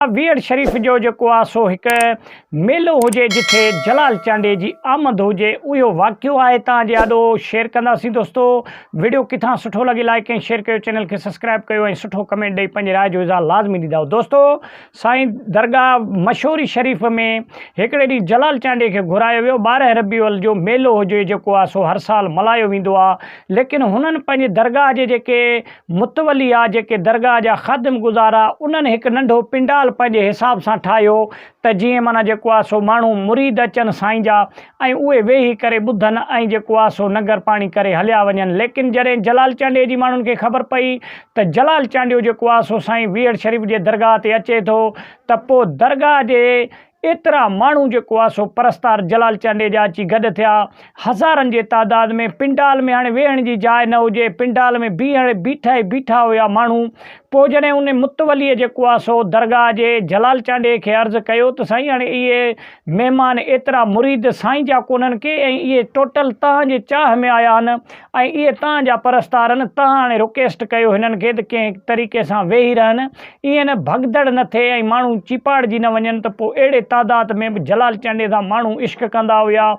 ويهڙ شريف جو جيڪو آ سو هڪ ميلو هجي جٿي جلال چانڊيي جي آمد هجي اهيو واقعو آهي توهان جي آڏو شيئر ڪنداسين دوستو وڊيو ڪٿان سٺو لڳي لائيڪ ۽ شيئر ڪيو چينل کي سبسڪرائب ڪيو ۽ سٺو ڪمينٽ ڏئي پنهنجي راء جو اظهار لازمي ڏيندا دوستو سائين درگاهه مشوري شريف ۾ هڪڙي ڏينهن جلال چانڊيي کي گهرايو ويو 12 ربيع الاول جو ميلو هجي جيڪو آ سو هر سال ملهايو ويندو آ ليڪن هنن پنهنجي درگاهه جي جيڪي متولي آ جيڪي درگاهه جا خادم گذار آ انهن هڪ ننڍو پنڊال پنهنجي حساب سان ٺاهيو ته جيئن معنيٰ جيڪو آ سو ماڻهو مريد اچن سائين جا ۽ اهي ويهي ڪري ٻڌن ۽ جيڪو آ سو ننگر پاڻي ڪري هليا وڃن ليڪن جڏهن جلال چانڊيي جي ماڻهن کي خبر پئي ته جلال چانڊيو جيڪو آ سو سائين ويهڙ شريف جي درگاهه تي اچي ٿو ته پوء درگاهه جي ايترا ماڻهو جيڪو آ سو پرستار جلال چانڊيي جا اچي گڏ ٿيا. هزارن جي تعداد ۾ پنڊال ۾ هاڻي ويهڻ جي جاء نه هجي، پنڊال ۾ بيهڻ بيٺا ئي بيٺا هيا ماڻهو. پوء جڏهن ان متوليء جيڪو آ سو درگاهه جي جلال چانڊيي کي عرض ڪيو ته سائين هاڻي اهي مهمان ايترا مريد سائين جا ڪونهن ڪي ۽ اهي ٽوٽل توهان جي چاهه ۾ آيا آهن ۽ اهي توهان جا پرستار آهن، توهان هاڻي رڪيسٽ ڪيو هنن کي ته ڪنهن طريقي سان ويهي رهن. ائين نه ڀڳدڙ نه ٿئي ۽ ماڻهو چيپاڙجي نه وڃن ته پوء اهڙي تعداد ۾ به جلال چانڊيي سان ماڻهو عشق ڪندا هيا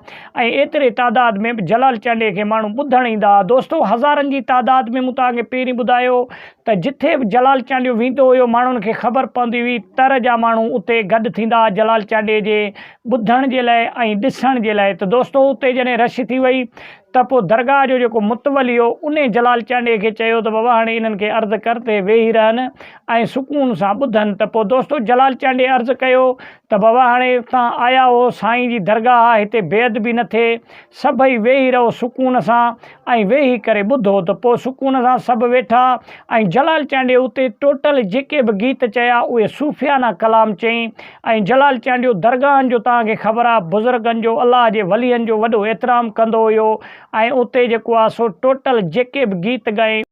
۽ ايتري تعداد ۾ به جلال چانڊيي کي ماڻهو ٻڌڻ ايندا ها. دوستو هزارن جي تعداد ۾ مون توهان کي پهرين ٻڌايو ته جٿي به جلال چانڊيو ويندو هيو ماڻهن کي خبر پوندي هئي تر جا ماڻهو اتي گڏ ٿيندا ها جلال چانڊيي جي ٻڌڻ جي لاء ۽ ڏسڻ جي لاء ته دوستو اتي جڏهن رش ٿي وئي ته پوء درگاهه جو جيڪو متولي هو، انهي جلال چانڊيي کي چيو ته بابا هاڻي انهن کي عرض ڪر ته اهي ويهي رهن ۽ سڪون سان ٻڌن ته پوء دوستو جلال چانڊيي عرض ڪيو ته بابا هاڻي توهان آيا هو سائين جي درگاهه آ هتي بي ادبي نه ٿئي سڀئي ويهي رهو سڪون سان ۽ ويهي ڪري ٻڌو ته پوء سڪون سان سڀ ويٺا ۽ جلال چانڊيي اتي ٽوٽل جيڪي به گيت چيا اهي صوفيانه ڪلام چئين ۽ جلال چانڊيو درگاهن جو توهان کي خبر آ بزرگن جو الله جي ولين جو وڏو احترام ڪندو هيو ۽ اتي جيڪو آ سو ٽوٽل جيڪي به گيت ڳائين.